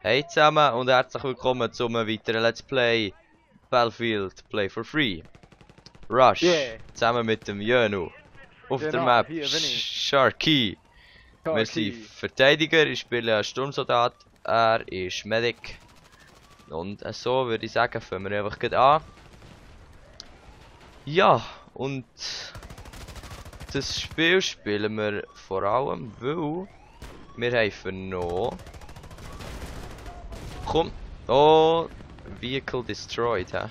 Hey zusammen und herzlich willkommen zum weiteren Let's Play Battlefield Play for Free. Rush, Yeah. zusammen mit dem Jönu. Auf der Genau, Map hier bin ich. Sharky. Wir sind Sharky. Verteidiger, ich spiele einen Sturmsoldat, er ist Medic. Und so würde ich sagen, fangen wir einfach gleich an. Ja, und das Spiel spielen wir vor allem, weil wir haben vernommen. Komm! Oh! Vehicle destroyed, hä?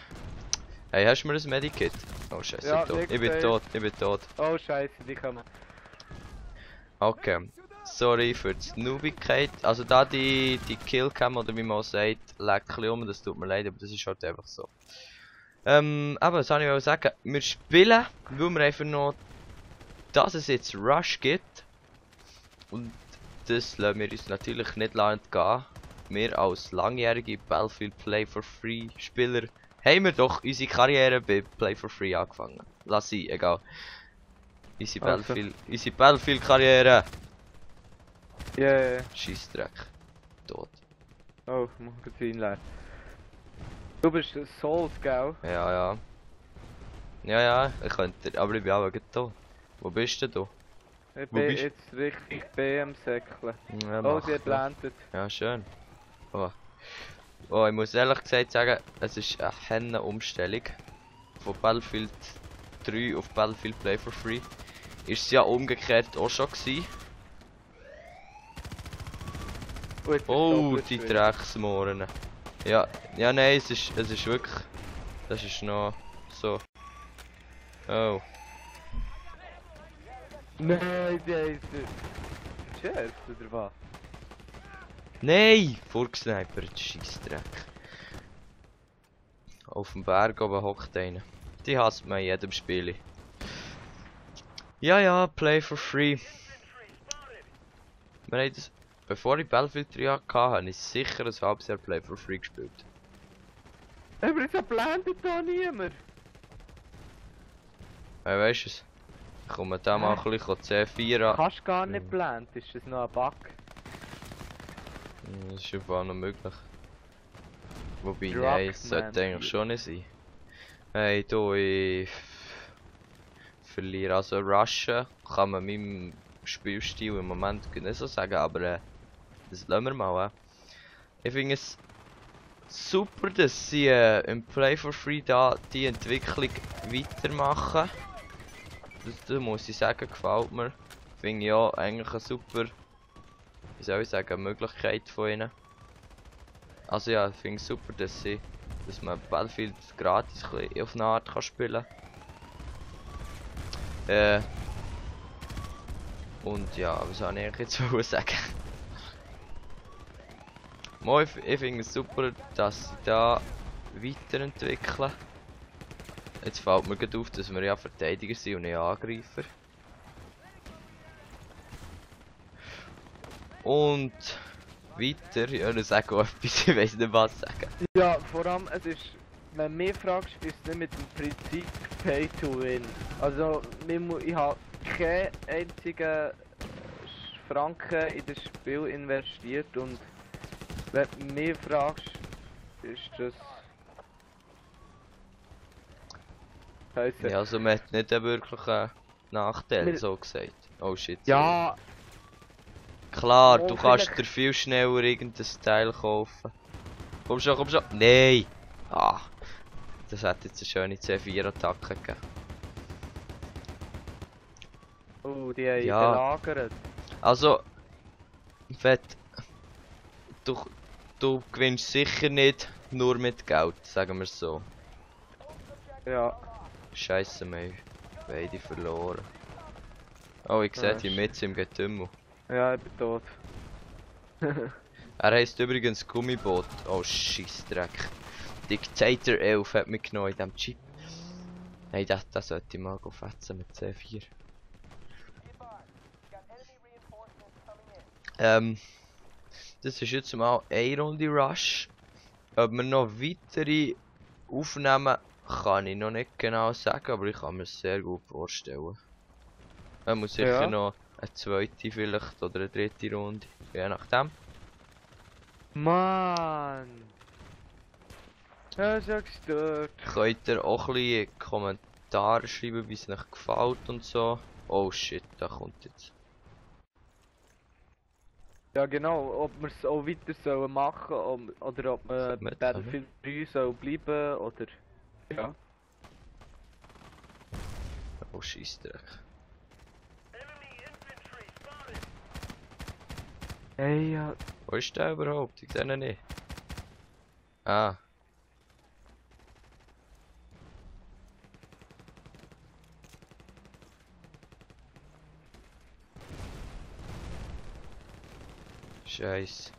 Hey, hast du mir ein Medikit? Oh scheiße, Ja, ich bin tot, ich bin tot. Oh Scheiße, die kommen. Okay. Sorry für die Noobigkeit. Also da die Killcam oder wie man auch sagt, leckt um, das tut mir leid, aber das ist halt einfach so. Aber was soll ich sagen? Wir spielen, weil wir einfach noch, dass es jetzt Rush gibt. Und das lassen wir uns natürlich nicht entgehen. Wir als langjährige Battlefield Play for Free Spieler haben wir doch unsere Karriere bei Play for Free angefangen. Lass sie, egal. Unsere Battlefield Karriere. Yeah. Scheissdreck. Tot. Oh, ich muss kurz hinleiten. Du bist Souls, gell? Ja. Ja, ich könnte, aber ich bin auch da. Wo bist du da? Ich Wo bin bist du? jetzt richtig BM säckeln. Ja, Oh, mach sie hat mal. landet. Ja, schön. Oh, ich muss ehrlich gesagt sagen, es ist eine Henne-Umstellung. Von Battlefield 3 auf Battlefield Play for Free. Ist es ja umgekehrt auch schon gewesen. Oh, jetzt ist Oh, doppelt die schwer. Drecksmohren. Ja, nein, es ist wirklich... Das ist noch so... Oh. Nein, die ist... Scherz, oder was? Nein! Vorgesniper, Scheissdreck. Auf dem Berg oben hockt einer. Die hasst man in jedem Spiel. Ja, Play for Free. Wir haben das, bevor ich Battlefield 3 hatte, habe ich sicher ein halbes Jahr Play for Free gespielt. Aber jetzt blendet da niemand. Hey, weißt du es? Ich komme da mal ein bisschen C4 an. Kannst gar nicht blenden, ist das noch ein Bug? Das ist einfach noch möglich. Wobei, Druck, nein, es sollte man. eigentlich schon nicht sein. Hey, du, ich verliere. Also rushen kann man meinem Spielstil im Moment nicht so sagen, aber das lassen wir mal. Ich finde es super, dass sie im Play for Free da die Entwicklung weitermachen. Das muss ich sagen, gefällt mir. Finde ich ja eigentlich eine super, wie soll ich sagen, Möglichkeit von ihnen. Also ja, ich finde es super, dass man Battlefield gratis auf eine Art kann spielen. Und ja, was soll ich jetzt sagen? Ich finde es super, dass sie da weiterentwickeln. Jetzt fällt mir gerade auf, dass wir ja Verteidiger sind und nicht Angreifer. Und weiter, ja, ich sage auch etwas, ich weiß nicht was sagen. Ja, vor allem, es ist, wenn du mich fragst, ist es nicht mit dem Prinzip Pay to Win. Also, ich habe keinen einzigen Franken in das Spiel investiert und wenn du mich fragst, ist das... Scheisse. Ja, also man hat nicht wirklich einen Nachteil, so gesagt. Oh shit. Ja, Klar, oh, du kannst vielleicht- dir viel schneller irgendein Teil kaufen. Komm schon, komm schon. Nein! Ah, das hat jetzt eine schöne C4-Attacke gegeben. oh, die haben Ja. gelagert. Also, Fett, du gewinnst sicher nicht nur mit Geld, sagen wir es so. Ja. Scheiße, wir haben beide verloren. Oh, ich sehe die mit im Getümmel. Ja, ich bin tot. Er heisst übrigens Gummiboot. Oh, Scheissdreck. Dictator 11 hat mich genommen in diesem Chip. Hey, das sollte ich mal fetzen mit C4. Das ist jetzt mal eine Runde Rush. Ob wir noch weitere aufnehmen, kann ich noch nicht genau sagen, aber ich kann mir es sehr gut vorstellen. Man muss sicher Ja. noch eine zweite vielleicht oder eine dritte Runde, je nachdem. Mann! Ja, ist ja gestört. Könnt ihr auch ein bisschen Kommentare schreiben, wie es euch gefällt und so. Oh shit, da kommt jetzt. Ja genau, ob wir es auch weiter sollen machen oder ob man Können wir bei das Battlefield 3 soll bleiben oder... Ja. Oh Scheissdreck. Hey, ja. Wo ist der überhaupt? Ich sehe ihn nicht. Ah. Scheiße.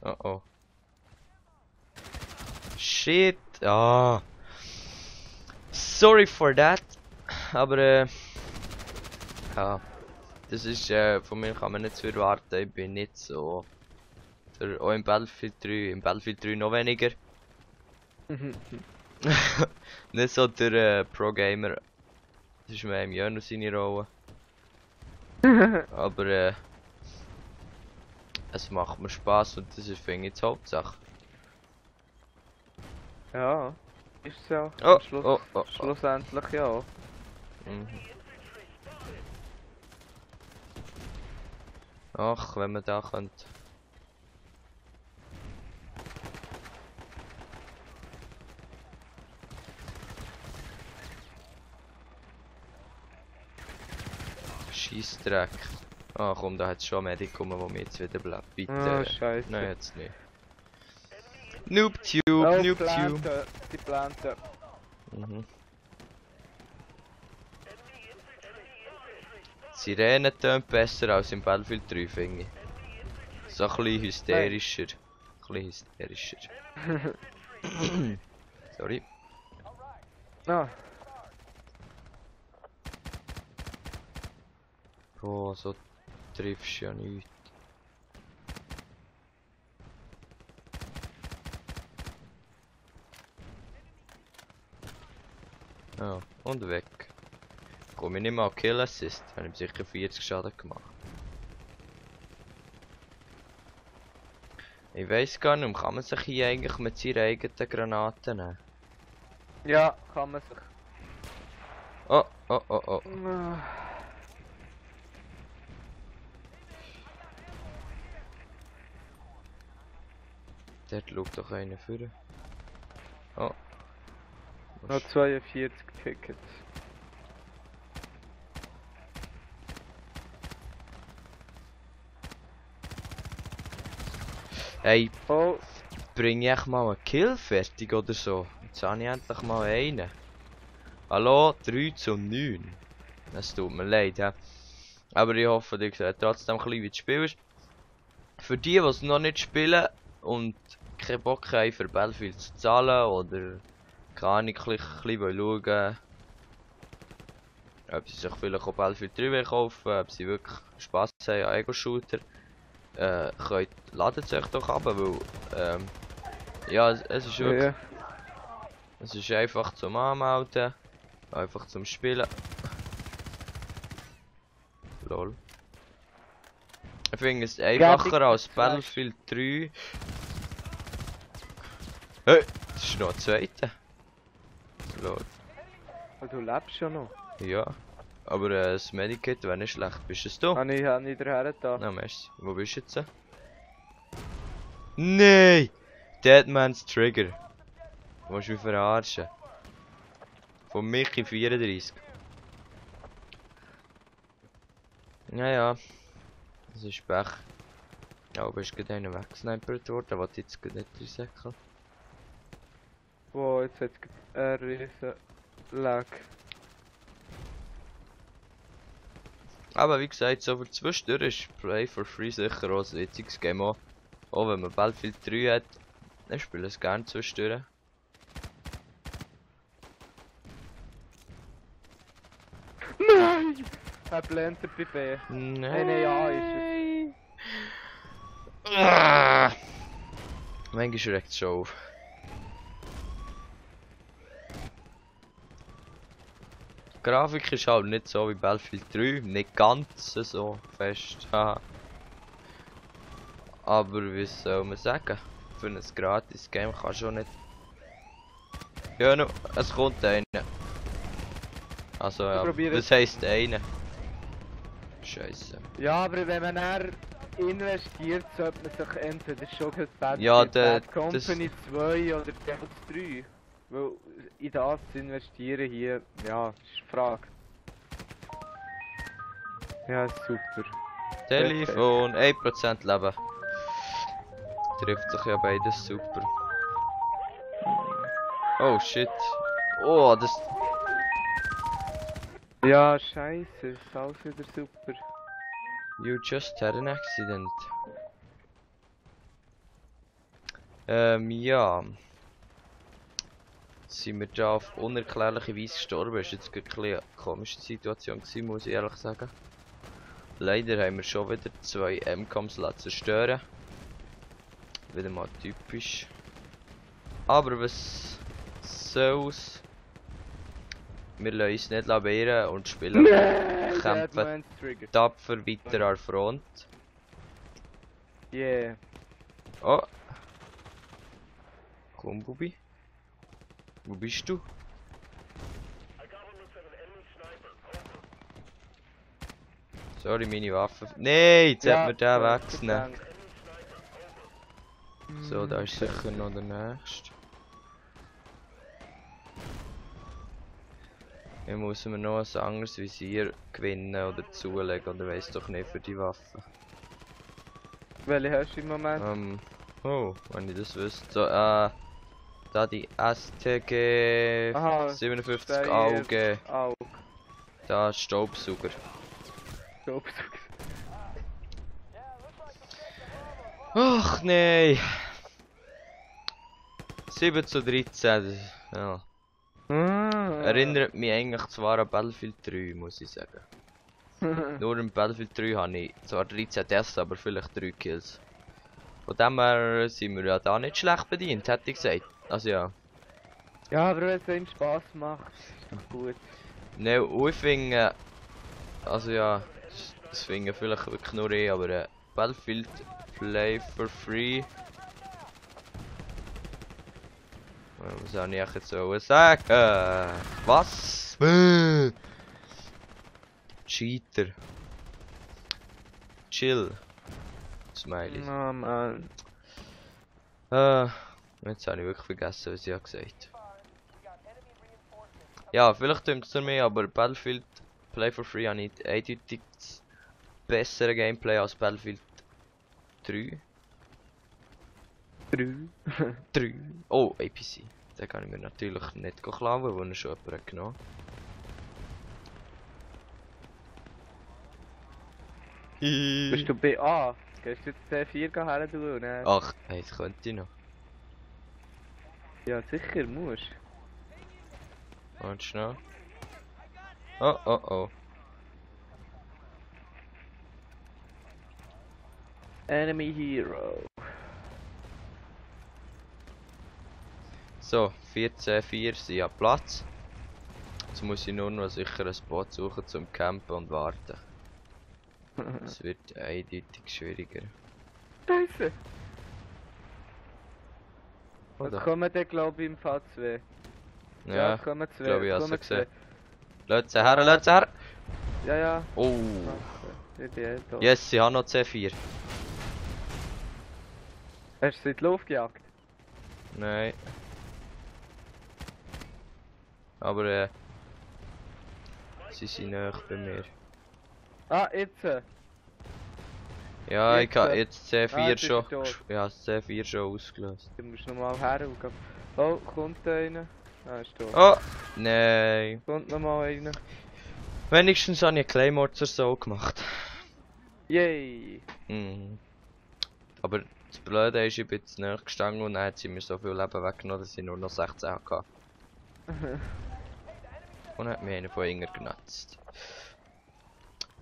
Oh oh. Shit. Ah. Sorry for that. Aber ja. Das ist von mir kann man nicht zu viel erwarten. Ich bin nicht so. Auch im Battlefield 3. Im Battlefield 3 noch weniger. Nicht so der Pro-Gamer. Das ist mehr im Jörn seine Rolle. Aber es macht mir Spaß und das ist finde ich die Hauptsache. Ja, ist es ja. Oh, Am Schluss, oh, oh, oh. Schlussendlich ja. Mhm. Ach, wenn man da könnte. Scheissdreck. Ah komm, da hat es schon Medikum, wo mir jetzt wieder bleibt. Bitte. Ah, scheiße. Nein, jetzt nicht. NoobTube, Oh, NoobTube. Planten, die Planten. Mhm. Sirene tönt besser als im Battlefield 3, finde ich. So ein bisschen hysterischer. Ein bisschen hysterischer. Sorry. Ah, Boah, so triffst du ja nichts. Ja, und weg. Komm ich nicht mal Kill Assist, habe ich sicher 40 Schaden gemacht. Ich weiß gar nicht, kann man sich hier eigentlich mit seinen eigenen Granaten nehmen? ja, kann man sich. Oh, oh, oh, oh. Ah. Dort schaut doch einer vor. Oh. Noch 42 Tickets. Hey, Oh, bring ich mal einen Kill fertig oder so? Jetzt habe ich endlich mal einen. Hallo, 3:9. Es tut mir leid, ja. Aber ich hoffe, ihr seht trotzdem ein bisschen, wie das Spiel ist. Für die es noch nicht spielen und keinen Bock haben für Battlefield zu zahlen oder keine Ahnung, ein bisschen schauen, ob sie sich vielleicht auch Battlefield 3 kaufen, ob sie wirklich Spaß haben an Ego-Shooter, ladet es euch doch ab, weil ja, es ist wirklich, ja. es ist einfach zum Anmelden, einfach zum Spielen. Lol. Ich finde es einfacher als Battlefield 3. Hey, das ist noch ein zweiter. Lol. Oh, du lebst ja noch. Ja. Aber das Medikit wäre nicht schlecht. Bist es du? Habe ich daher da. Na, merci. Wo bist du jetzt? Nein! Deadman's Trigger. Du musst mich verarschen. Von Michi 34. Naja. Das ist Pech. Ja, aber ist gerade einer weggesnipert worden, was jetzt gerade nicht reinsäckeln. Wow, jetzt hat es einen riesen Lag. Aber wie gesagt, so für zwischendurch ist Play for Free sicher auch ein witziges Game. Auch wenn man Battlefield 3 hat, dann spiele ich es gerne zwischendurch. Nein! Er blendet bei B. Nein, Nein, ja, ist es. Ah. Manchmal schreckt es schon auf. Die Grafik ist halt nicht so wie Battlefield 3, nicht ganz so fest. Aha. Aber wie soll man sagen? Für ein gratis Game kann schon nicht. Ja, no, es kommt einer. Also ja, was heisst einer? Scheiße. Ja, aber wenn man dann investiert, sollte man sich entweder schon Bad, Ja, Bad Company 2 oder Devils 3. Weil in das zu investieren hier, ja, ist die Frage. Ja, super. Telefon, 1% Leben. Trifft sich ja beides super. Oh shit. Oh, das. Ja, scheiße, ist alles wieder super. You just had an accident. Ja. Sind wir da auf unerklärliche Weise gestorben? Ist jetzt gerade eine komische Situation gewesen, muss ich ehrlich sagen. Leider haben wir schon wieder 2 MCOMs zerstören. Wieder mal typisch. Aber was soll's? Wir lassen uns nicht labieren und spielen kämpfen tapfer weiter an der Front. Yeah. Oh. Komm, Bubi. Wo bist du? Sorry, meine Waffe. Nein, jetzt hat mir den weggenommen. So, da ist sicher noch der nächste. Hier muss man noch ein anderes Visier gewinnen oder zulegen oder weiss doch nicht für die Waffe. Welche hast du im Moment? Oh, wenn ich das wüsste. So, da die STG 57 Auge. Da Staubsauger. Ach nein! 7:13. Ja. Erinnert mich eigentlich zwar an Battlefield 3, muss ich sagen. Nur im Battlefield 3 habe ich zwar 13 Tests, aber vielleicht 3 Kills. Von dem her sind wir ja da nicht schlecht bedient, hätte ich gesagt. Also ja. Ja, aber wenn es einem Spaß macht, ist doch gut. Ne, ich finde, also ja, das finde vielleicht wirklich nur ich, aber Battlefield Play for Free. Was soll ich jetzt so sagen? Was? Cheater. Chill. Smiley. Oh Mann. Jetzt habe ich wirklich vergessen, was ich gesagt habe. Ja, vielleicht stimmt es mir, aber Battlefield Play for Free habe ich eindeutig das bessere Gameplay als Battlefield 3. 3. Oh, APC. Den kann ich mir natürlich nicht klauen, weil er schon jemand genommen hat. Bist du bei A? Gehst du jetzt C4 her tun? Ach, hey, das könnte ich noch. Ja, sicher, musst. Warte schnell. Oh, oh, oh. Enemy Hero. So, 14:4 sind an Platz. Jetzt muss ich nur noch sicher einen Spot suchen zum Campen und warten. Es wird eindeutig schwieriger. Scheiße! Oder? Was kommen denn, glaube ich, im V2? Ja, kommen zwei. glaube ich, hast du gesehen. Lass sie her, lass sie her! Ja, ja. Oh! Da. Yes, ich habe noch C4. Hast du sie in die Luft gejagt? Nein. Aber sie sind näher bei mir. Ah, jetzt! Ja, Jetzt, ich habe jetzt C4 jetzt ist schon. er tot. Ja, das C4 schon ausgelöst. Du musst nochmal her und gehen. Oh, kommt einer. Ah, ist tot. Oh! Nein. Kommt nochmal einer. Wenigstens habe ich einen Claymore zur Sau gemacht. Yay! Mhm. Aber das Blöde ist, ich bin jetzt näher gestanden und dann hat sie mir so viel Leben weggenommen, dass ich nur noch 16 hatte. Und hat mir einer von ihnen genutzt.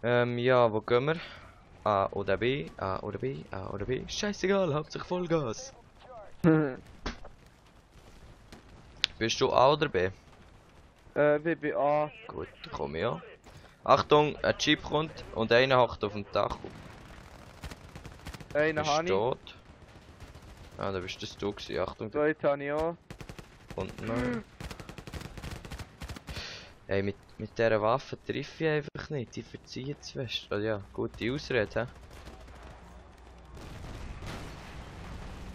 Ja, wo gehen wir? A oder B, A oder B, A oder B. Scheißegal, hauptsächlich Vollgas. Bist du A oder B? Wie bei A. Gut, dann komme ich an. Achtung, ein Jeep kommt und einer hockt auf dem Dach. Einen Bist habe ich. tot? Ah, da bist das du gewesen. Achtung, da Zweiten habe ich auch. kommt noch. Ey, mit dieser Waffe treffe ich einfach nicht. Die verziehen zu fest. Also ja, gute Ausrede,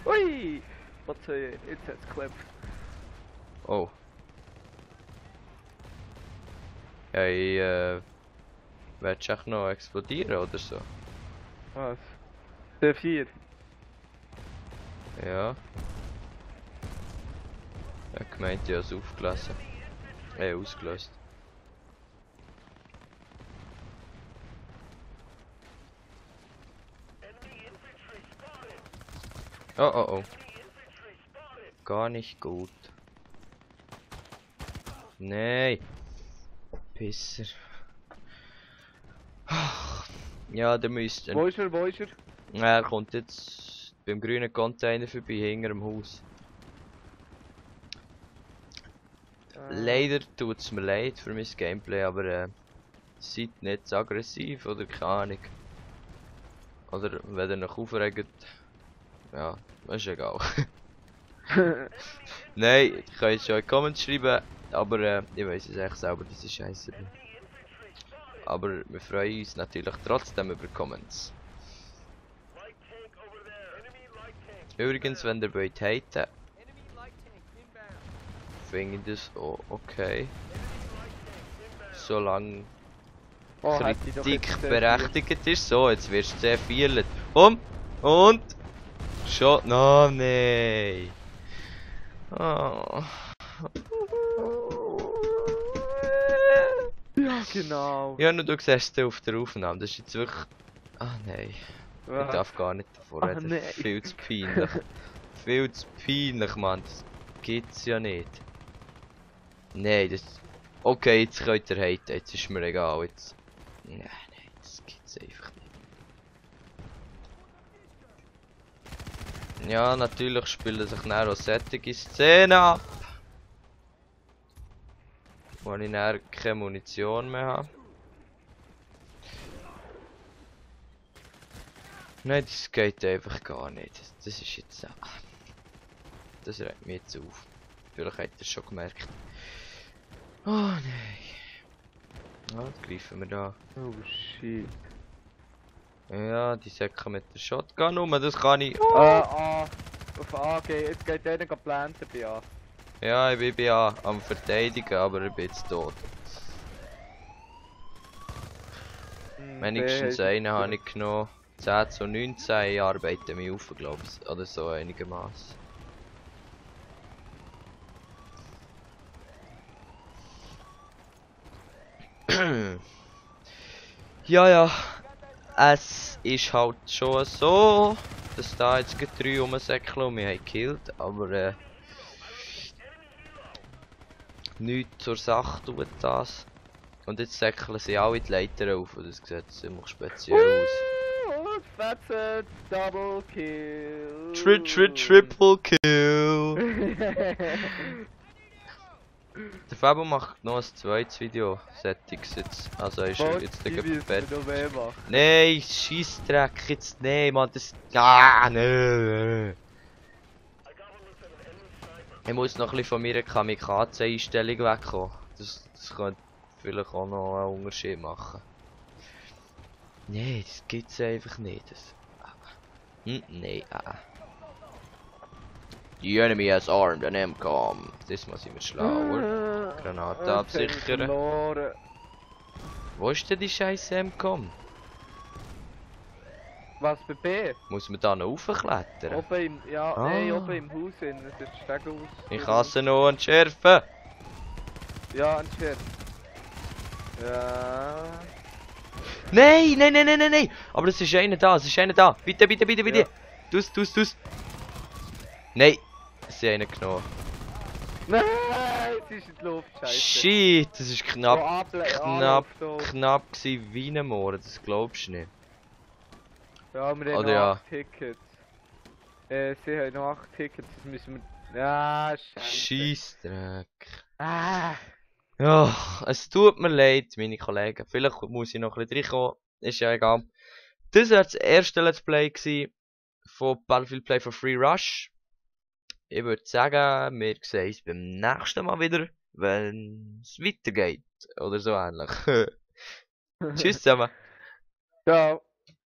hä? Ui! Was soll ich? Jetzt hat's geklappt. Oh. Ja, willst du echt noch explodieren oder so? Was? C4. Ja. Ich hab gemeint, ich habe es aufgelassen. Ausgelöst. Oh oh oh. Gar nicht gut. Nee. Pisser. Ja, der müsste. Wo ist er? Wo ist er? Er kommt jetzt beim grünen Container vorbei, hinter dem Haus. Leider tut es mir leid für mein Gameplay, aber seid nicht so aggressiv oder keine Ahnung. Oder wenn ihr euch aufregt, ja, ist egal. Nein, ich kann jetzt schon in die Comments schreiben, aber ich weiß es echt selber, dass ich scheiße bin. Aber wir freuen uns natürlich trotzdem über Comments. Übrigens, wenn ihr wollt haten, finde ich das auch okay. Solange Oh, hätte ich doch Kritik jetzt C4. berechtigt ist. So, jetzt wirst du sehr viel. Und schon. No, nein. Oh. Ja, genau. Ja, nur du siehst es auf der Aufnahme. Das ist jetzt wirklich. Ah nein. Ich Was? darf gar nicht davor reden. nein. Viel zu peinlich. Viel zu peinlich, Mann. Das gibt's ja nicht. Nein, das. Okay, jetzt könnt ihr haten. Jetzt ist mir egal. Jetzt. Nein, das gibt's einfach nicht. Ja, natürlich spielen sich dann auch solche Szenen ab. Wo ich dann keine Munition mehr habe. Nein, das geht einfach gar nicht. Das ist jetzt. Das regt mich jetzt auf. Vielleicht habt ihr es schon gemerkt. Oh nein. Ja, jetzt greifen wir da. Oh shit. Ja, die Säcke mit der Shotgun um, das kann ich. Auf A, okay, jetzt geht einer planten bei A. Ja, ich bin ja am Verteidigen, aber ich bin jetzt tot. Wenigstens einen habe ich genommen. 10 zu 19, ich arbeite mich auf, glaube ich. Oder so einigermaßen. Ja, es ist halt schon so, dass da jetzt 3 rumsäckeln und wir haben gekillt, aber nichts zur Sache tut das. Und jetzt säckeln sie alle die Leiter auf und das sieht ziemlich speziell aus. Fette Double Kill. Triple Kill. Der Fabo macht noch ein zweites Video, Settings jetzt. Also ist er jetzt der Bett. Nein, Scheissdreck jetzt, nein, Mann, das. Ah, nein. Ich muss noch ein bisschen von meiner Kamikaze-Einstellung wegkommen. Das könnte vielleicht auch noch einen Unterschied machen. Nein, das gibt's einfach nicht. Das... Nein, The enemy has armed an MCOM. Diesmal sind wir schlauer. Granate absichern. Wo ist denn die scheiß MCOM? Was bei B? Muss man da noch raufklettern? Oben im, ja, nein, oben im Haus in. Das ist Stegenhaus. Ich kann sie noch entschärfen. Ja, entschärfen. Ja. Nein! Aber es ist einer da, Bitte. Ja. Dus. Nein, sie haben ihn genommen. Nein, es ist in die Luft, scheiße. Shit, das ist knapp gewesen wie ein Moor, das glaubst du nicht. Ja, wir haben Oder noch ja. 8 Tickets. Sie haben noch 8 Tickets, das müssen wir... Ja, scheiße. Scheissdreck. Ah. Ja, es tut mir leid, meine Kollegen. Vielleicht muss ich noch ein bisschen reinkommen, ist ja egal. Das war das erste Let's Play gewesen. von Battlefield Play for Free Rush. Ich würde sagen, wir sehen uns beim nächsten Mal wieder, wenn es weitergeht. Oder so ähnlich. Tschüss zusammen. Ciao.